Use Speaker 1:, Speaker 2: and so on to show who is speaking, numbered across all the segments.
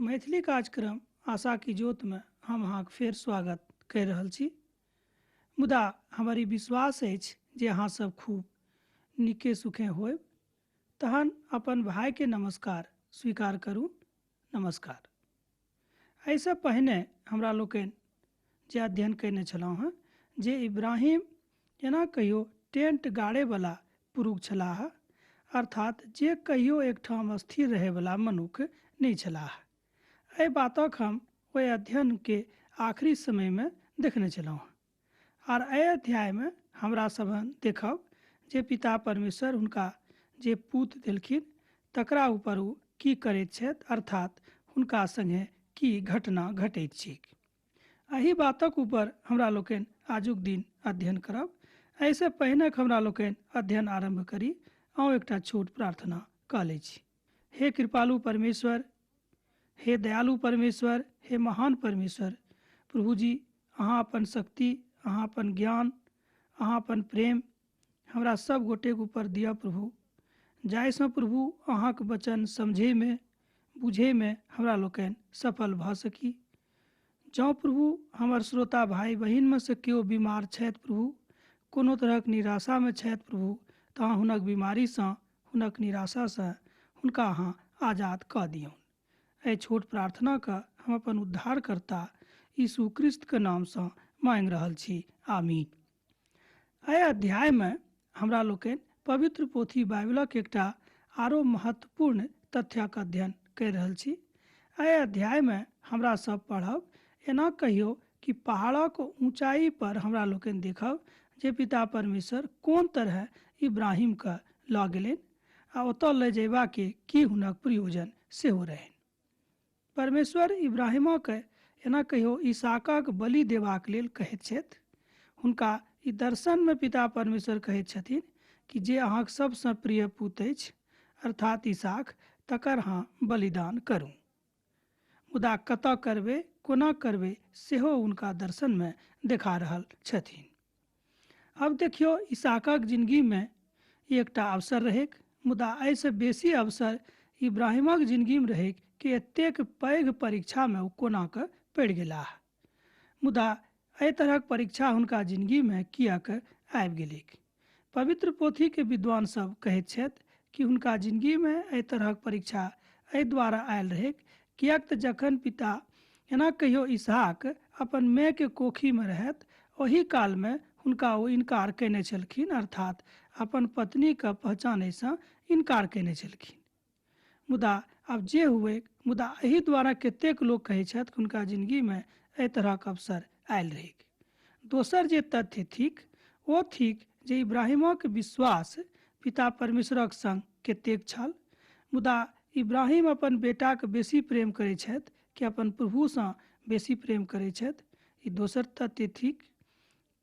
Speaker 1: मैथिली कार्यक्रम आशा की ज्योतमे हम अहाँके फेर स्वागत करि रहल छी। मुदा हमर ई विश्वास अछि जे अहाँ सब खूब नीके सुखे होयब। तहन अपन भाइके नमस्कार स्वीकार करू। नमस्कार। एहिसँ पहिने हमरा लोकनि जे अध्ययन कयने छलहुँ हेँ जे इब्राहिम एना कहियो टेंट गाड़ैवला पुरुष छलाह, अर्थात जे कहियो एकठाम स्थिर रहैवला मनुख नहि छलाह। एहि बातक हम ओहि अध्ययनके आखिरी समयमे देखने छलहुँ। आर एहि अध्यायमे हमरा सब देखब जे पिता परमेश्वर हुनका जे पूत देलखिन तकरा ऊपर ओ की करैत छथि, अर्थात हुनका संगे की घटना घटैत छैक। एहि बातक ऊपर हमरा लोकनि आजुक दिन अध्ययन करब। एहिसँ पहिने हमरा लोकनि अध्ययन आरम्भ करी, आउ एकटा छोट प्रार्थना कऽ लै छी। हे कृपालु परमेश्वर, हे दयालु परमेश्वर, हे महान परमेश्वर प्रभुजी, अहाँ अपन शक्ति, अहाँ अपन ज्ञान, अहाँ अपन प्रेम हमरा सब गोटेके ऊपर दिअ प्रभु, जाहिसँ प्रभु अहाँके वचन समझैमे बुझैमे हमरा लोकनि सफल भऽ सकी। जँ प्रभु हमर श्रोता भाइ बहिनमे से केओ बीमार छथि प्रभु, कोनो तरहक निराशामे छथि प्रभु, तऽ अहाँ हुनक बीमारीसँ, हुनक निराशासँ हुनका अहाँ आजाद कऽ दियौन। एहि छोट प्रार्थनाके हम अपन उद्धारकर्ता यीशु क्रिस्तके नामसँ माँगि रहल छी, आमीन। एहि अध्यायमे हमरा लोकनि पवित्र पोथी बाइबलक एकटा आरो महत्वपूर्ण तथ्यक अध्ययन करि रहल छी। एहि अध्यायमे हमरा सब पढ़ब एना कहियो कि पहाड़क ऊंचाई पर हमरा लोकनि देखब जे पिता परमेश्वर कोन तरह इब्राहिमके लऽ गेलनि आ ओतऽ लऽ जयबाके की हुनक प्रयोजन सेहो रहनि। परमेश्वर इब्राहिमके एना कहियो इसहाकक बलि देबाक लेल कहैत छथि। हुनका ई दर्शनमे पिता परमेश्वर कहैत छथिन कि जे अहाँक सबसँ प्रिय पुत अछि अर्थात इसहाक, तकर अहाँ बलिदान करू। मुदा कतऽ करबै, कोना करबै सेहो हुनका दर्शनमे देखा रहल छथिन। अब देखियौ इसहाकक जिंदगीमे एकटा अवसर रहैक, मुदा एहिसँ बेसी अवसर इब्राहिमक जिंदगीमे रहैक कि एतेक पैघ परीक्षामे ओ कोना कऽ पड़ि गेलाह। मुदा एहि तरहक परीक्षा हुनका जिंदगीमे किएक आबि गेलैक? पवित्र पोथीके विद्वान सब कहैत छथि कि हुनका जिंदगीमे एहि तरहक परीक्षा एहि द्वारा आयल रहैक किएक तऽ जखन पिता एना कहियो इसहाक अपन मायके कोखीमे रहैत ओहि कालमे हुनका ओ इनकार कयने छलखिन, अर्थात अपन पत्नीके पहचानैसँ इनकार कयने छलखिन। मुदा आब जे हुए, मुदा एहि द्वारा कतेक लोक कहै छथि हुनका जिंदगीमे एहि तरहक अवसर आयल रहैक। दोसर जे तथ्य थिक ओ थिक जे इब्राहिमक विश्वास पिता परमेश्वरक संग कतेक छल। मुदा इब्राहिम अपन बेटाके बेसी प्रेम करै छथि कि अपन प्रभुसँ बेसी प्रेम करै छथि, ई दोसर तथ्य थिक।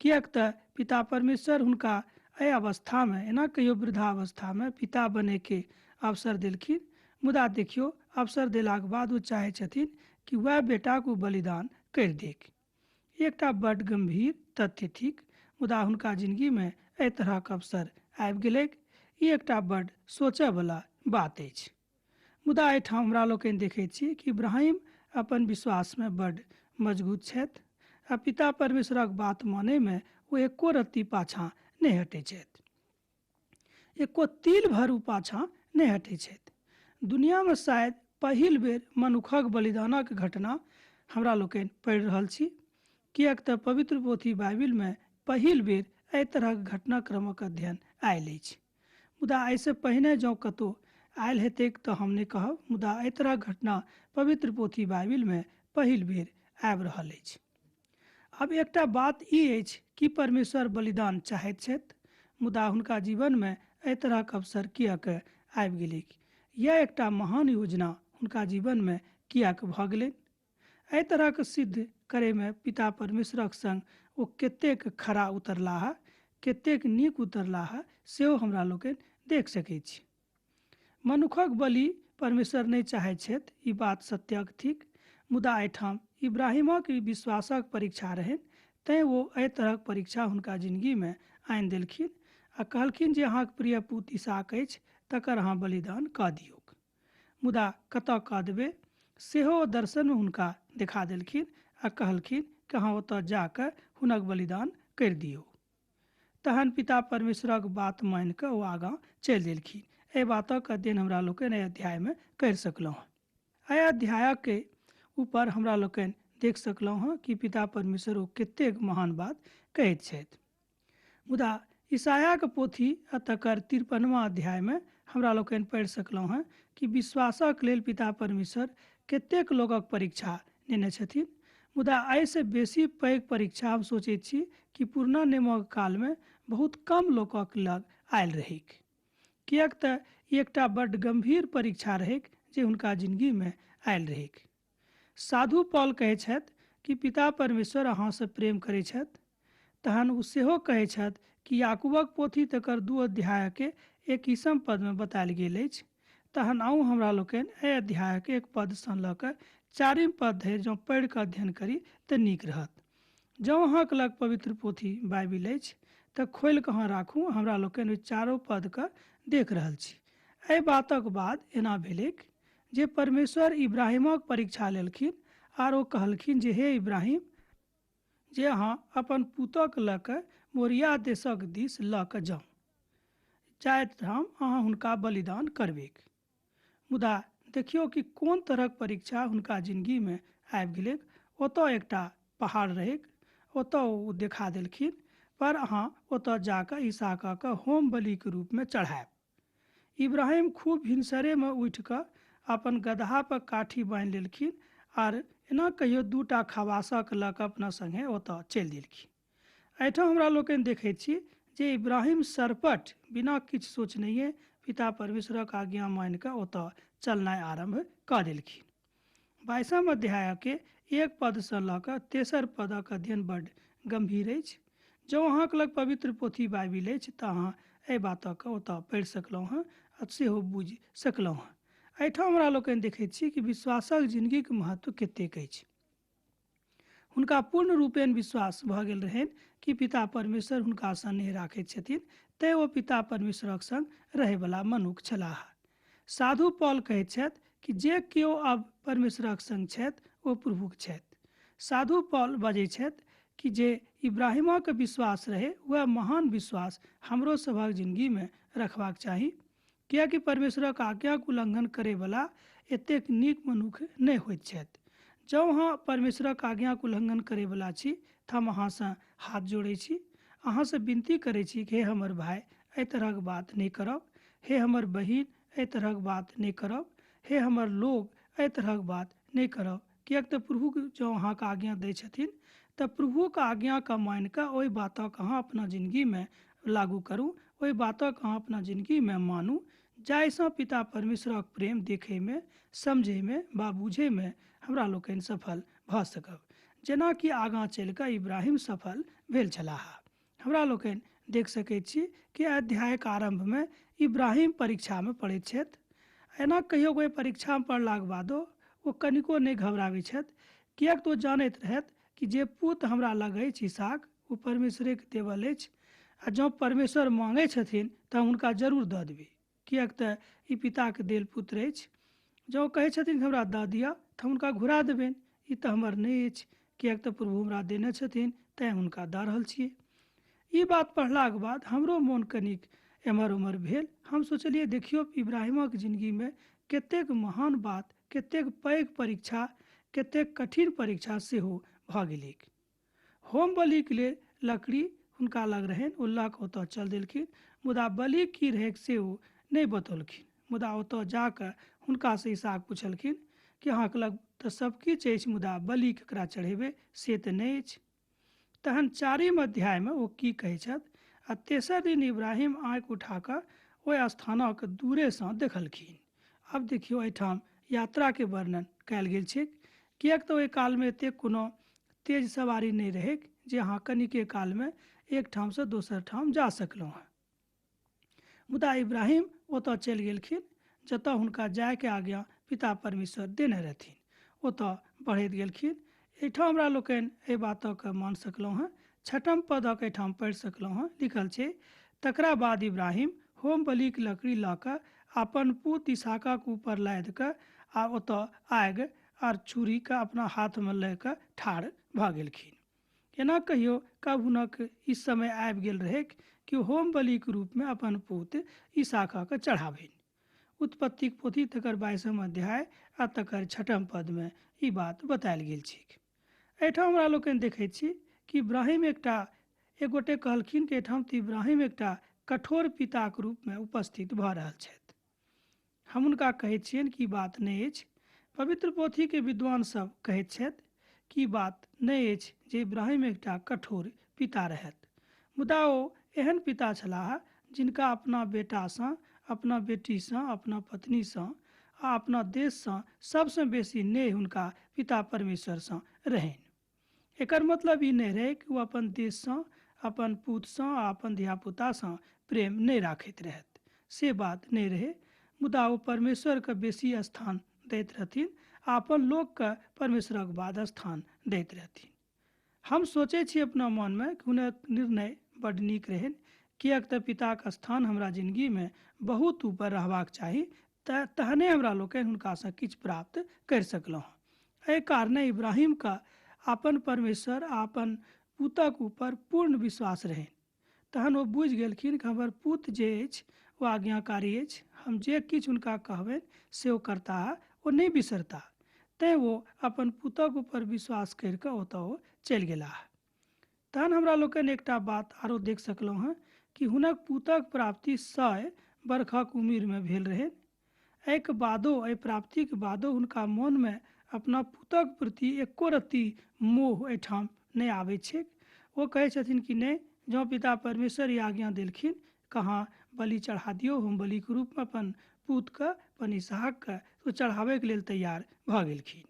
Speaker 1: किएक तऽ पिता परमेश्वर हुनका एहि अवस्थामे एना कहियो वृद्धावस्थामे पिता बनैके अवसर देलखिन। मुदा देखियौ अवसर देलाके बाद ओ चाहै छथिन कि वएह बेटाके ओ बलिदान करि देक। एकटा बड्ड गंभीर तथ्य थिक, मुदा हुनका जिंदगीमे एहि तरहक अवसर आबि गेलैक। ई एकटा बड्ड सोचयवला बात अछि। मुदा एहिठाम हमरा लोकनि देखैत छी कि इब्राहिम अपन विश्वासमे बड्ड मजगूत छथि आ पिता परमेश्वरक बात मानैमे ओ एको रत्ती पाछाँ नहि हटै छथि। एको तिल भर ओ पाछाँ नहि हटै छथि। दुनियामे शायद पहिल बेर मनुखक बलिदानक घटना हमरा लोकनि पढ़ि रहल छी, किएक तऽ पवित्र पोथी बाइबिलमे पहिल बेर एहि तरहक घटनाक्रमक अध्ययन आयल अछि। मुदा एहिसँ पहिने जँ कतहु आयल हेतैक तऽ हम नहि कहब, मुदा एहि तरहक घटना पवित्र पोथी बाइबिलमे पहिल बेर आबि रहल अछि। आब एकटा बात ई अछि कि परमेश्वर बलिदान चाहैत छथि, मुदा हुनका जीवनमे एहि तरहक अवसर किएक आबि गेलैक? यैह एकटा महान योजना हुनका जीवनमे किएक भऽ गेलनि? एहि तरहक सिद्ध करैमे पिता परमेश्वरक संग ओ कतेक खरा उतरलाह, कतेक नीक उतरलाह, सेहो हमरा लोकनि देख सकैत छी। मनुखक बलि परमेश्वर नहि चाहैत छथि, ई बात सत्यक थिक। मुदा एहिठाम इब्राहिमक ई विश्वासक परीक्षा रहनि, तैँ ओ एहि तरहक परीक्षा हुनका जिंदगीमे आनि देलखिन आ कहलखिन जे अहाँक प्रिय पुत इसहाक अछि, तकर अहाँ बलिदान कऽ दियौक। मुदा कतऽ कऽ देबै, सेहो दर्शनमे हुनका देखा देलखिन आ कहलखिन कि अहाँ ओतऽ जाकऽ हुनक बलिदान करि दियौ। तहन पिता परमेश्वरक बात मानि कऽ ओ आगाँ चलि देलखिन। एहि बातक अध्ययन हमरा लोकनि एहि अध्यायमे करि सकलहुँ हँ। एहि अध्यायके ऊपर हमरा लोकनि देख सकलहुँ हँ कि पिता परमेश्वर ओ कतेक महान बात कहैत छथि। मुदा ईसायाके पोथी आ तकर 53वां अध्यायमे हमरा लोकनि पढ़ि सकलहुँ हँ कि विश्वासक लेल पिता परमेश्वर कतेक लोकक परीक्षा नेने छथिन। मुदा एहिसँ बेसी पैघ परीक्षा हम सोचैत छी कि पुरना नियमक कालमे बहुत कम लोकक लग आयल रहैक, किएक तऽ ई एकटा बड्ड गम्भीर परीक्षा रहैक जे हुनका जिन्दगीमे आयल रहैक। साधु पॉल कहै छथि कि पिता परमेश्वर अहाँसँ प्रेम करै छथि। तहन ओ सेहो कहै छथि कि याकूबक पोथी तकर 2 अध्यायके 21 पदमे बतायल गेल अछि। तहन आउ हमरा लोकनि एहि अध्यायके 1 पदसँ लऽ कऽ 4 पद धरि जँ पढ़ि कऽ अध्ययन करी तऽ नीक रहत। जँ अहाँके लग पवित्र पोथी बाइबिल अछि तऽ खोलि कऽ अहाँ राखू, हमरा लोकनि ओहि 4 पदके देख रहल छी। एहि बातक बाद एना भेलैक जे परमेश्वर इब्राहिमक परीक्षा लेलखिन आर ओ कहलखिन जे हे इब्राहिम, जे अहाँ अपन पुतक लऽ कऽ मोरिया देशक दिस लऽ कऽ जाउ, जाइत ठाम अहाँ हुनका बलिदान करबैक। मुदा देखियौ कि कोन तरहक परीक्षा हुनका जिन्दगीमे आबि गेलैक। ओतऽ एकटा पहाड़ रहैक, ओतऽ ओ देखा देलखिन, पर अहाँ ओतऽ जाकऽ ईसाकके होम बलिके रूपमे चढ़ायब। इब्राहिम खूब भिनसरेमे उठि कऽ अपन गदहा पर काठी बान्हि लेलखिन आर एना कहियो 2 खवासक लऽ कऽ अपना सङ्गे ओतऽ चलि देलखिन। एहिठाम हमरा लोकनि देखैत छी जे इब्राहिम सरपट बिना किछु सोचनहिए पिता परमेश्वरक आज्ञा मानि कऽ ओतऽ चलनाइ आरम्भ कऽ देलखिन। 22 अध्यायके 1 पदसँ लऽ कऽ 3 पदक अध्ययन बड्ड गम्भीर अछि। जँ अहाँके लग पवित्र पोथी बाइबिल अछि तऽ अहाँ एहि बातके ओतऽ पढ़ि सकलहुँ हँ आ सेहो बुझि सकलहुँ हँ। एहिठाम हमरा लोकनि देखैत छी कि विश्वासक जिन्दगीके महत्व कतेक अछि। हुनका पूर्ण रूपेण विश्वास भऽ गेल रहनि कि पिता परमेश्वर हुनका स्नेह राखैत छथिन, तेँ ओ पिता परमेश्वरक संग रहैवला मनुख छलाह। साधु पॉल कहैत छथि कि जे केओ अब परमेश्वरक संग छथि ओ प्रभुक छथि। साधु पॉल बजै छथि कि जे इब्राहिमक विश्वास रहे वएह महान विश्वास हमरो सभक जिन्दगीमे रखबाक चाही, किएकि परमेश्वरक आज्ञाक उल्लंघन करैवला एतेक नीक मनुख नहि होइत छथि। जँ अहाँ परमेश्वरक आज्ञाक उल्लंघन करैवला छी तऽ हम अहाँसँ हाथ जोड़ै छी, अहाँसँ विनती करै छी कि हे हमर भाय, एहि तरहक बात नहि करब, हे हमर बहिन, एहि तरहक बात नहि करब, हे हमर लोग, एहि तरहक बात नहि करब। किएक तऽ प्रभु जँ अहाँके आज्ञा दै छथिन तऽ प्रभुके आज्ञाके मानि कऽ ओहि बातक अहाँ अपना जिन्दगीमे लागू करू, ओहि बातक अहाँ अपना जिन्दगीमे मानू, जाहिसँ पिता परमेश्वरक प्रेम देखैमे, समझैमे वा बुझैमे हमरा लोकनि सफल भऽ सकब, जेनाकि आगाँ चलि कऽ इब्राहिम सफल भेल छलाह। हमरा लोकनि देख सकैत छी कि अध्यायक आरम्भमे इब्राहिम परीक्षामे पड़ैत छथि। एना कहियो कोइ परीक्षामे पड़लाक बादो ओ कनिको नहि घबराबै छथि, किएक तऽ ओ जानैत रहथि कि जे पुत हमरा लग अछि इसहाक, ओ परमेश्वरेके देवल अछि आ जँ परमेश्वर माँगै छथिन तऽ हम हुनका जरूर दऽ देबै, किएक तऽ ई पिताके देल पुत्र अछि। जँ ओ कहै छथिन कि हमरा दऽ दिअ तऽ हम हुनका घुरा देबनि, ई तऽ हमर नहि अछि, किएक तऽ प्रभु हमरा देने छथिन तैँ हुनका दऽ रहल छियै। ई बात पढ़लाके बाद हमरो मोन कनिक एम्हर ओम्हर भेल। हम सोचलियै देखियौ इब्राहिमक जिन्दगीमे कतेक महान बात, कतेक पैघ परीक्षा, कतेक कठिन परीक्षा सेहो भऽ गेलैक। होम बलिके लेल लकड़ी हुनका लग रहनि, ओ लऽ कऽ ओतऽ चलि देलखिन, मुदा बलि की रहैक से ओ नहि बतौलखिन। मुदा ओतऽ जाकऽ हुनकासँ इसहाक पुछलखिन कि अहाँके लग तऽ सब किछु अछि, मुदा बलि ककरा चढ़ेबै से तऽ नहि अछि। तहन 4 अध्यायमे ओ की कहै छथि, आ तेसर दिन इब्राहिम आँखि उठा कऽ ओहि स्थानक दूरेसँ देखलखिन। आब देखियौ एहिठाम यात्राके वर्णन कयल गेल छै, किएक तऽ ओहि कालमे एतेक कोनो तेज सवारी नहि रहैक जे अहाँ कनिके कालमे एक ठामसँ दोसर ठाम जा सकलहुँ हँ। मुदा इब्राहिम ओतऽ चलि गेलखिन जतऽ हुनका जायके आज्ञा पिता परमेश्वर देने रहथिन, ओतऽ बढ़ैत गेलखिन। एहिठाम हमरा लोकनि एहि बातक मान सकलहुँ हँ। 6 पदक एहिठाम पढ़ि सकलहुँ हँ, लिखल छै, तकरा बाद इब्राहिम होम बलिक लकड़ी लऽ कऽ अपन पुत इसहाकक ऊपर लादि कऽ आ ओतऽ आगि आर छुरीके अपना हाथमे लऽ कऽ ठाढ़ भऽ गेलखिन। एना कहियो कब हुनक ई समय आबि गेल रहै कि होम बलिके रूपमे अपन पूत इसहाकके चढ़ाबनि। उत्पत्तिक पोथी तकर 22 अध्याय आ तकर 6 पदमे ई बात बतायल गेल छैक। एहिठाम हमरा लोकनि देखैत छी कि इब्राहिम एकटा एक गोटे कहलखिन कि एहिठाम तऽ इब्राहिम एकटा कठोर पिताके रूपमे उपस्थित भऽ रहल छथि। हम हुनका कहैत छियनि कि बात नहि अछि। पवित्र पोथीके विद्वान सब कहैत छथि कि बात नहि अछि जे इब्राहिम एकटा कठोर पिता रहथि, मुदा ओ एहन पिता छलाह जिनका अपना बेटासँ, अपना बेटीसँ, अपना पत्नीसँ आ अपना देशसँ सबसँ बेसी नेह हुनका पिता परमेश्वरसँ रहनि। एकर मतलब ई नहि रहै कि ओ अपन देशसँ, अपन पूतसँ आ अपन धियापुतासँ प्रेम नहि राखैत रहथि, से बात नहि रहै। मुदा ओ परमेश्वरके बेसी स्थान दैत रहथिन आ अपन लोकके परमेश्वरक बाद स्थान दैत रहथिन। हम सोचै छी अपना मनमे कि हुनक निर्णय बड्ड नीक रहनि, किएक तऽ पिताक स्थान हमरा जिनगीमे बहुत ऊपर रहबाक चाही, तहने हमरा लोकनि हुनकासँ किछु प्राप्त करि सकलहुँ। एहि कारणे इब्राहिमके अपन परमेश्वर आ अपन पूतक ऊपर पूर्ण विश्वास रहनि। तहन ओ बुझि गेलखिन कि हमर पूत जे अछि ओ आज्ञाकारी अछि, हम जे किछु हुनका कहबनि से ओ करताह, ओ नहि बिसरताह। तैँ ओ अपन पूतक ऊपर विश्वास करि कऽ ओतऽ ओ चलि गेलाह। तहन हमरा लोकनि एकटा बात आरो देख सकलहुँ हँ कि हुनक पूतक प्राप्ति 100 बरखक उमिरमे भेल रहनि। एहिके बादो, एहि प्राप्तिके बादो हुनका मोनमे अपना पूतक प्रति एको रत्ती मोह एहिठाम नहि आबै छैक। ओ कहै छथिन कि नहि, जँ पिता परमेश्वर ई आज्ञा देलखिन कहाँ बलि चढ़ा दियौ, हम बलिके रूपमे अपन पूतके, अपन इसहाकके ओ चढ़ाबैके लेल तैयार भऽ गेलखिन।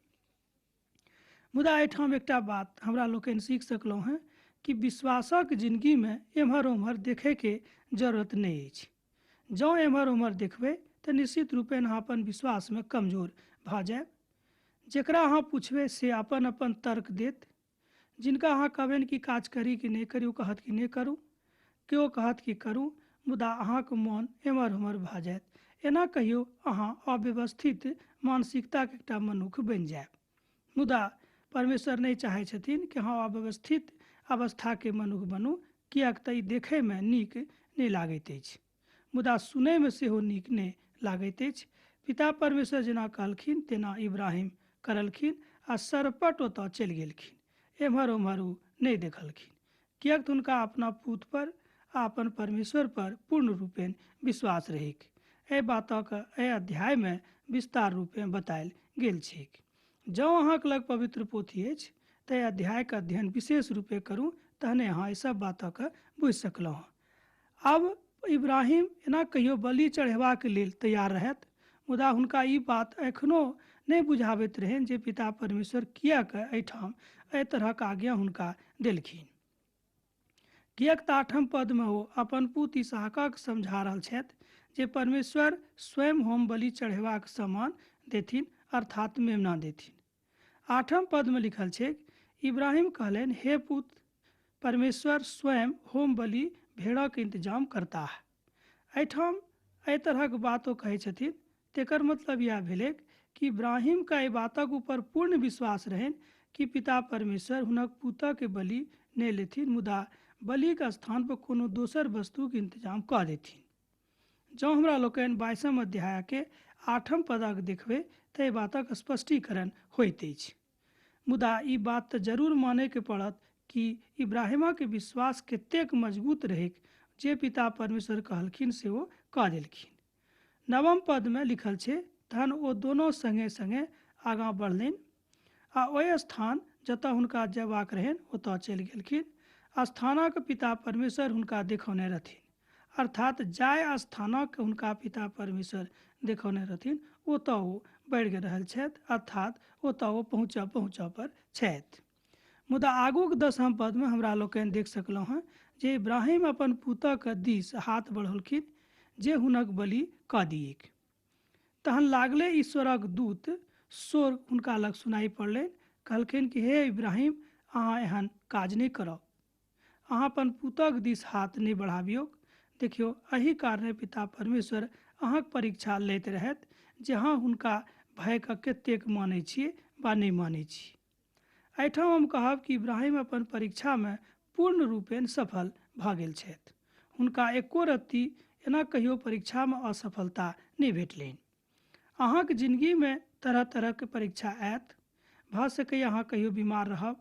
Speaker 1: मुदा एहिठाम एकटा बात हमरा लोकनि सीख सकलहुँ हँ कि विश्वासक जिनगीमे एम्हर ओम्हर देखैके जरूरत नहि अछि। जँ एम्हर ओम्हर देखबै तऽ निश्चित रूपेण अहाँ अपन विश्वासमे कमजोर भऽ जायब। जकरा अहाँ पुछबै से अपन अपन तर्क देत। जिनका अहाँ कहबनि कि काज करी कि नहि करी, ओ कहत कि नहि करू, केओ कहत कि करू, मुदा अहाँके मोन एम्हर ओम्हर भऽ जायत। एना कहियो अहाँ अव्यवस्थित मानसिकताके एकटा मनुख बनि जायब। मुदा परमेश्वर नहि चाहै छथिन कि अहाँ अव्यवस्थित अवस्थाके मनुख बनू, किएक तऽ ई देखैमे नीक नहि लागैत अछि, मुदा सुनैमे सेहो नीक नहि लागैत अछि। पिता परमेश्वर जेना कहलखिन तेना इब्राहिम करलखिन आ सरपट ओतऽ चलि गेलखिन। एम्हर ओम्हर ओ नहि देखलखिन, किएक तऽ हुनका अपना पूत पर आ अपन परमेश्वर पर पूर्ण रूपेण विश्वास रहैक। एहि बातक एहि अध्यायमे विस्तार रूपेँ बतायल गेल छैक। जँ अहाँके लग पवित्र पोथी अछि तऽ एहि अध्यायके अध्ययन विशेष रूपे करू, तहने अहाँ एहि सब बातक बुझि सकलहुँ। आब इब्राहिम एना कहियो बलि चढ़ेबाक लेल तैयार रहथि, मुदा हुनका ई बात एखनो नहि बुझाबैत रहनि जे पिता परमेश्वर किएक एहिठाम एहि तरहक आज्ञा हुनका देलखिन। किएक तऽ 8 पदमे ओ अपन पूत इसहाकक समझा रहल छथि जे परमेश्वर स्वयं होम बलि चढ़ेबाक सामान देथिन, अर्थात मेमना देथिन। 8 पदमे लिखल छैक, इब्राहिम कहलनि, हे पुत, परमेश्वर स्वयं होम बलि भेड़क इंतजाम करताह। एहिठाम एहि तरहक बात ओ कहै छथिन, तेकर मतलब इएह भेलै कि इब्राहिमके एहि बातक ऊपर पूर्ण विश्वास रहनि कि पिता परमेश्वर हुनक पुतके बलि नहि लेथिन, मुदा बलिके स्थान पर कोनो दोसर वस्तुके इंतजाम कऽ देथिन। जँ हमरा लोकनि 22 अध्यायके 8 पदक देखबै तऽ एहि बातक स्पष्टीकरण होइत अछि। मुदा ई बात तऽ जरूर मानैके पड़त कि इब्राहिमक विश्वास कतेक मजबूत रहैक जे पिता परमेश्वर कहलखिन से ओ कऽ देलखिन। 9 पदमे लिखल छै, तहन ओ दोनो सङ्गे सङ्गे आगाँ बढ़लनि आ ओहि स्थान जतऽ हुनका जयबाक रहनि ओतऽ चलि गेलखिन। स्थानक पिता परमेश्वर हुनका देखौने रहथिन, अर्थात जाय स्थानक हुनका पिता परमेश्वर देखौने रहथिन ओतऽ ओ बढ़ि रहल छथि, अर्थात ओतऽ ओ पहुँचऽ पर छथि। मुदा आगूक 10 पदमे हमरा लोकनि देख सकलहुँ हँ जे इब्राहिम अपन पुतक दिस हाथ बढ़ौलखिन जे हुनक बलि कऽ दियैक। तहन लागले ईश्वरक दूत स्वर हुनका लग सुनाई पड़लनि, कहलखिन कि हे इब्राहिम, अहाँ एहन काज नहि करब, अहाँ अपन पुतक दिस हाथ नहि बढ़ाबियौक। देखियौ, एहि कारणे पिता परमेश्वर अहाँक परीक्षा लैत रहथि जे अहाँ हुनका भयके कतेक मानै छियै वा नहि मानै छी। एहिठाम हम कहब कि इब्राहिम अपन परीक्षामे पूर्ण रूपेण सफल भऽ गेल छथि। हुनका एको रत्ती एना कहियो परीक्षामे असफलता नहि भेटलनि। अहाँके जिनगीमे तरह तरहके परीक्षा आयत। भऽ सकैए अहाँ कहियो बीमार रहब,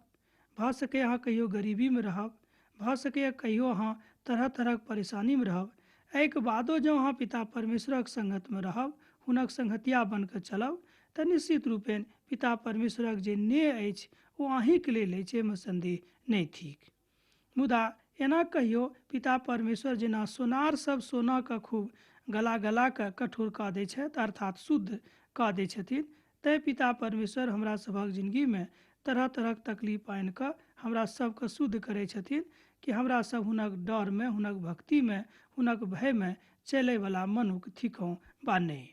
Speaker 1: भऽ सकैए अहाँ कहियो गरीबीमे रहब, भऽ सकैए कहियो अहाँ तरह तरहक परेशानीमे रहब। एहिके बादो जँ अहाँ पिता परमेश्वरक संगतमे रहब, हुनक संगतिया बनि कऽ चलब, तऽ निश्चित रूपेण पिता परमेश्वरक जे नेह अछि ओ अहीँके लेल अछि, एहिमे सन्देह नहि थिक। मुदा एना कहियो पिता परमेश्वर जेना सोनार सब सोनाके खूब गला गला कऽ कठोर कऽ दै छथि, अर्थात शुद्ध कऽ दै छथिन, तैँ पिता परमेश्वर हमरा सभक जिनगीमे तरह तरहक तकलीफ आनि कऽ हमरा सबके शुद्ध करै छथिन कि हमरा सब हुनक डरमे, हुनक भक्तिमे, हुनक भयमे चलैवला मनुख थिकहुँ वा नहि।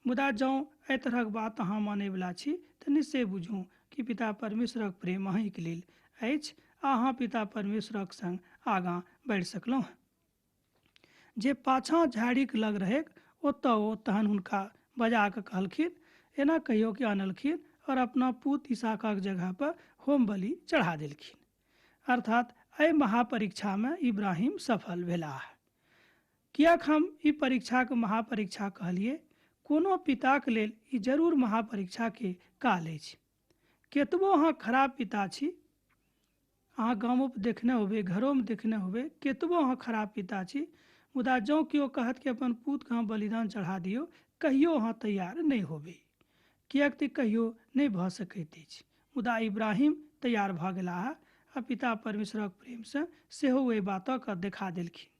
Speaker 1: मुदा जँ एहि तरहक बात अहाँ मानैवला छी तऽ निश्चय बुझू कि पिता परमेश्वरक प्रेम अहीँके लेल अछि आ अहाँ पिता परमेश्वरक संग आगाँ बढ़ि सकलहुँ। जे पाछाँ झाड़ीके लग रहैक ओतऽ ओ तहन हुनका बजा कऽ कहलखिन, एना कहियो कि अनलखिन और अपना पूत इसाकक जगह पर होम बलि चढ़ा देलखिन। अर्थात एहि महापरीक्षामे इब्राहिम सफल भेलाह। किएक हम ई परीक्षाके महापरीक्षा कहलियै? कोनो पिताके लेल ई जरूर महापरीक्षाके काल अछि। केतबो अहाँ खराब पिता छी, अहाँ गामो पर देखने होबै, घरोमे देखने होबै, केतबो अहाँ खराब पिता छी, मुदा जँ केओ कहत कि अपन पूतके अहाँ बलिदान चढ़ा दियौ, कहियो अहाँ तैयार नहि होबै, किएक तऽ कहियो नहि भऽ सकैत अछि। मुदा इब्राहिम तैयार भऽ गेलाह आ पिता परमेश्वरक प्रेमसँ सेहो ओहि बातके देखा देलखिन।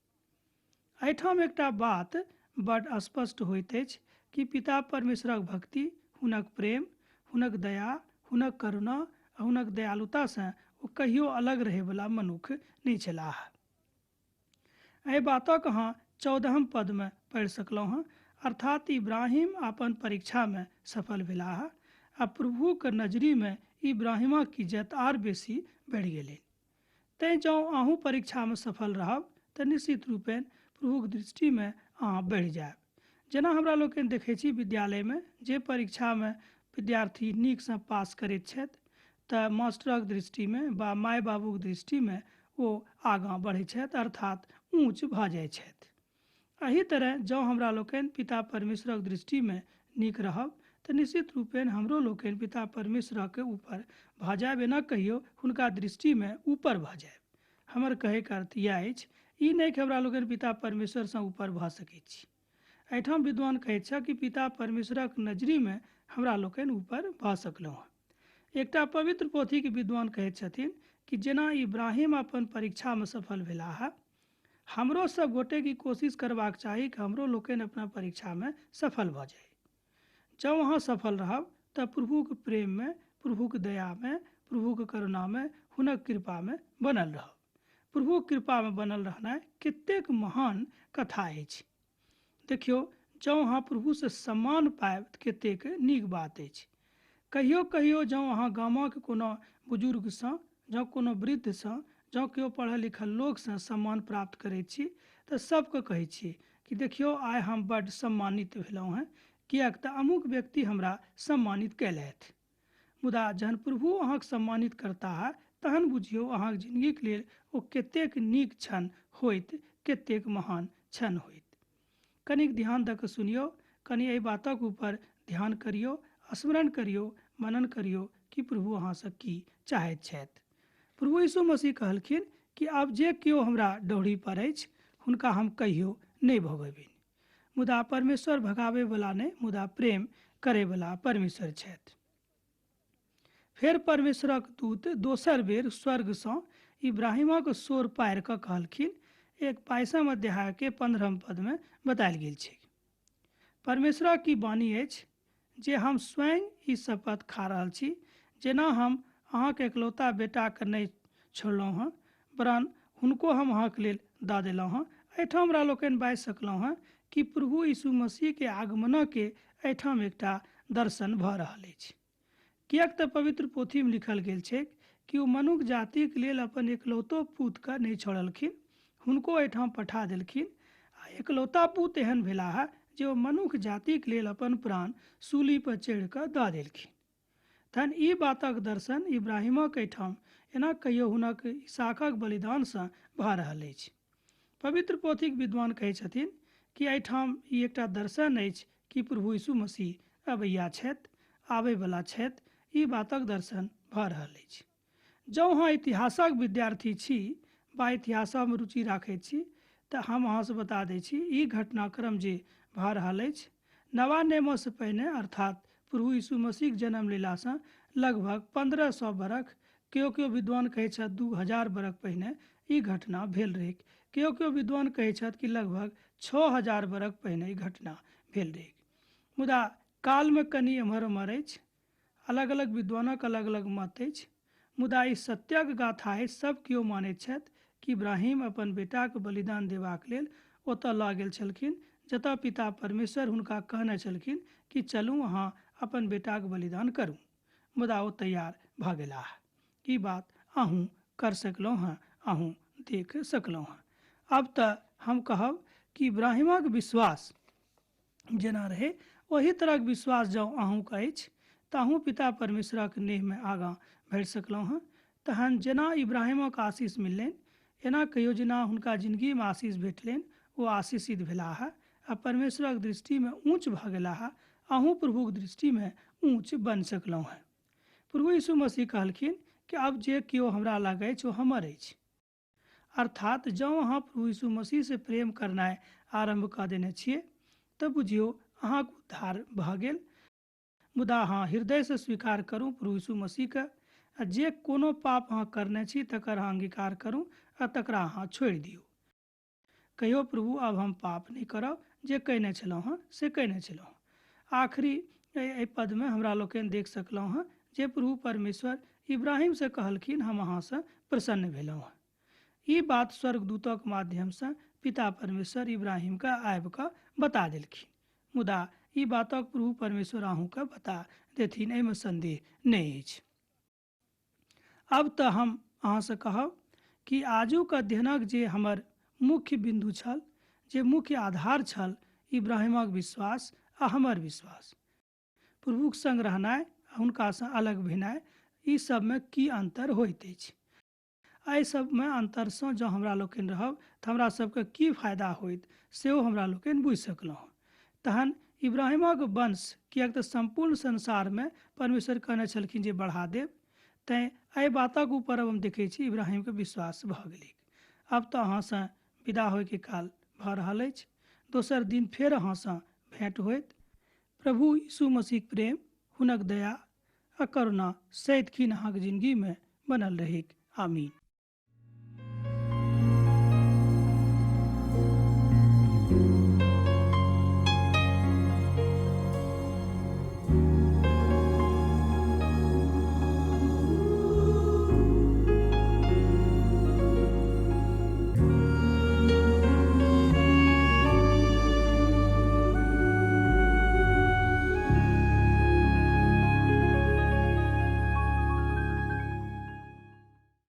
Speaker 1: एहिठाम एकटा बात बड स्पष्ट होइत अछि कि पिता परमेश्वरक भक्ति, हुनक प्रेम, हुनक दया, हुनक करुणा आ हुनक दयालुतासँ ओ कहियो अलग रहैवला मनुख नहि छलाह। एहि बातक अहाँ 14 पदमे पढ़ि सकलहुँ हँ। अर्थात इब्राहिम अपन परीक्षामे सफल भेलाह आ प्रभुके नजरीमे इब्राहिमक इज्जत आर बेसी बढ़ि गेलनि। तैँ जँ अहूँ परीक्षामे सफल रहब तऽ निश्चित रूपेण प्रभुक दृष्टिमे अहाँ बढ़ि जायब। जेना हमरा लोकनि देखै छी विद्यालयमे जे परीक्षामे विद्यार्थी नीकसँ पास करैत छथि तऽ मास्टरक दृष्टिमे वा माय बाबूक दृष्टिमे ओ आगाँ बढ़ै छथि, अर्थात ऊँच भऽ जाइ छथि। एहि तरह जँ हमरा लोकनि पिता परमेश्वरक दृष्टिमे नीक रहब तऽ निश्चित रूपेण हमरो लोकनि पिता परमेश्वरक ऊपर भऽ जायब, एना कहियो हुनका दृष्टिमे ऊपर भऽ जायब। हमर कहैके अर्थ इएह अछि, ई नहि कि हमरा लोकनि पिता परमेश्वरसँ ऊपर भऽ सकैत छी। एहिठाम विद्वान कहैत छथि कि पिता परमेश्वरक नजरीमे हमरा लोकनि ऊपर भऽ सकलहुँ हँ। एकटा पवित्र पोथीके विद्वान कहैत छथिन कि जेना इब्राहिम अपन परीक्षामे सफल भेलाह, हमरो सब गोटेके कोशिश करबाक चाही कि हमरो लोकनि अपना परीक्षामे सफल भऽ जाइ। जँ अहाँ सफल रहब तऽ प्रभुके प्रेममे, प्रभुके दयामे, प्रभुके करुणामे, हुनक कृपामे बनल रहब। प्रभुक कृपामे बनल रहनाइ कतेक महान कथा अछि। देखियौ, जँ अहाँ प्रभुसँ सम्मान पायब तऽ कतेक नीक बात अछि। कहियो कहियो जँ अहाँ गामक कोनो बुजुर्गसँ, जँ कोनो वृद्धसँ, जँ केओ पढ़ल लिखल लोकसँ सम्मान प्राप्त करैत छी तऽ सबके कहै छी कि देखियौ आइ हम बड्ड सम्मानित भेलहुँ हँ, किएक तऽ अमुक व्यक्ति हमरा सम्मानित कयलथि। मुदा जहन प्रभु अहाँके सम्मानित करताह तहन बुझियौ अहाँके जिनगीके लेल ओ कतेक नीक क्षण होइत, कतेक महान क्षण होइत। कनिक ध्यान दऽ कऽ सुनियौ, कनि एहि बातक ऊपर ध्यान करियौ, स्मरण करियौ, मनन करियौ कि प्रभु अहाँसँ की चाहैत छथि। प्रभु यीशु मसीह कहलखिन कि आब जे केओ हमरा डोरी पर अछि हुनका हम कहियो नहि भगेबनि। मुदा परमेश्वर भगाबैवला नहि, मुदा प्रेम करैवला परमेश्वर छथि। फेर परमेश्वरक दूत दोसर बेर स्वर्गसँ इब्राहिमक सोर पारि कऽ कहलखिन, एक 22 अध्यायके 15 पदमे बतायल गेल छै। परमेश्वरक की वाणी अछि जे हम स्वयं ई शपथ खा रहल छी, जेना हम अहाँके एकलौता बेटाके नहि छोड़लहुँ हँ, वरन् हुनको हम अहाँके लेल दऽ देलहुँ हँ। एहिठाम हमरा लोकनि बाजि सकलहुँ हँ कि प्रभु यीशु मसीहके आगमनके एहिठाम एकटा दर्शन भऽ रहल अछि। किएक तऽ पवित्र पोथीमे लिखल गेल छै कि ओ मनुख जातिके लेल अपन एकलौतो पूतके नहि छोड़लखिन, हुनको एहिठाम पठा देलखिन। आ एकलौता पूत एहन भेलाह जे ओ मनुख जातिके लेल अपन प्राण सूली पर चढ़ि कऽ दऽ देलखिन। तहन ई बातक दर्शन इब्राहिमक एहिठाम एना कहियो हुनक इसहाकक बलिदानसँ भऽ रहल अछि। पवित्र पोथीक विद्वान कहै छथिन कि एहिठाम ई एकटा दर्शन अछि कि प्रभु यीशु मसीह अबैया छथि, आबैवला छथि, ई बातक दर्शन भऽ रहल अछि। जँ अहाँ इतिहासक विद्यार्थी छी वा इतिहासमे रुचि राखैत छी तऽ हम अहाँसँ बता दै छी ई घटनाक्रम जे भऽ रहल अछि नवा नियमसँ पहिने अर्थात प्रभु यीशु मसीहक जन्म लेलासँ लगभग 1500 बरख, केओ केओ विद्वान कहै छथि 2000 बरख पहिने ई घटना भेल रहै। केओ केओ विद्वान कहै छथि कि लगभग 6000 बरख पहिने ई घटना भेल रहै। मुदा कालमे कनि एम्हर ओम्हर अछि, अलग अलग विद्वानक अलग अलग मत अछि, मुदा ई सत्यक गाथा अछि। सब केओ मानैत छथि कि इब्राहिम अपन बेटाके बलिदान देबाक लेल ओतऽ लऽ गेल छलखिन जतऽ पिता परमेश्वर हुनका कहने छलखिन कि चलू अहाँ अपन बेटाके बलिदान करू, मुदा ओ तैयार भऽ गेलाह। ई बात अहूँ कर सकलहुँ हँ, अहूँ देख सकलहुँ हँ। अब तऽ हम कहब कि इब्राहिमक विश्वास जेना रहै ओही तरहक विश्वास जँ अहूँके अछि तऽ अहूँ पिता परमेश्वरक नेहमे आगाँ बढ़ि सकलहुँ हँ। तहन जेना इब्राहिमक आशीष मिललनि एना कहियो जेना हुनका जिनगीमे आशीष भेटलनि ओ आशीषित भेलाह आ परमेश्वरक दृष्टिमे ऊँच भऽ गेलाह। अहूँ प्रभुक दृष्टिमे ऊँच बनि सकलहुँ हँ। प्रभु यीशु मसीह कहलखिन कि अब जे केओ हमरा लग अछि ओ हमर अछि। अर्थात जँ अहाँ प्रभु यीशु मसीहसँ प्रेम करनाइ आरम्भ कऽ देने छियै तऽ बुझियौ अहाँके उद्धार भऽ गेल। मुदा अहाँ हृदयसँ स्वीकार करू प्रभु यीशु मसीहके आ जे कोनो पाप अहाँ करने छी तकर अहाँ अंगीकार करू आ तकरा अहाँ छोड़ि दियौ। कहियो प्रभु आब हम पाप नहि करब, जे कयने छलहुँ हँ से कयने छलहुँ हँ। आखिरी एहि पदमे हमरा लोकनि देख सकलहुँ हँ जे प्रभु परमेश्वर इब्राहिमसँ कहलखिन हम अहाँसँ प्रसन्न भेलहुँ हँ। ई बात स्वर्गदूतक माध्यमसँ पिता परमेश्वर इब्राहिमके आबि कऽ बता देलखिन। मुदा ई बातक प्रभु परमेश्वर अहूँके बता देथिन, एहिमे संदेह नहि अछि। अब तऽ हम अहाँसँ कहब कि आजुक अध्ययनक जे हमर मुख्य बिन्दु छल, जे मुख्य आधार छल, इब्राहिमक विश्वास आ हमर विश्वास, प्रभुक संग रहनाइ आ हुनकासँ अलग भेनाइ, ई सबमे की अन्तर होइत अछि, एहि सबमे अन्तरसँ जँ हमरा लोकनि रहब तऽ हमरा सबके की फायदा होइत सेहो हमरा लोकनि बुझि सकलहुँ। तहन इब्राहिमक वंश किएक तऽ सम्पूर्ण संसारमे परमेश्वर कहने छलखिन जे बढ़ा देब, तैँ एहि बातक ऊपर अब हम देखै छी इब्राहिमके विश्वास भऽ गेलैक। अब तऽ अहाँसँ विदा होइके काल भऽ रहल अछि। दोसर दिन फेर अहाँसँ भेँट होइत। प्रभु यीशु मसीहक प्रेम, हुनक दया आ करुणा सदिखन अहाँके जिनगीमे बनल रहैक। आमीन।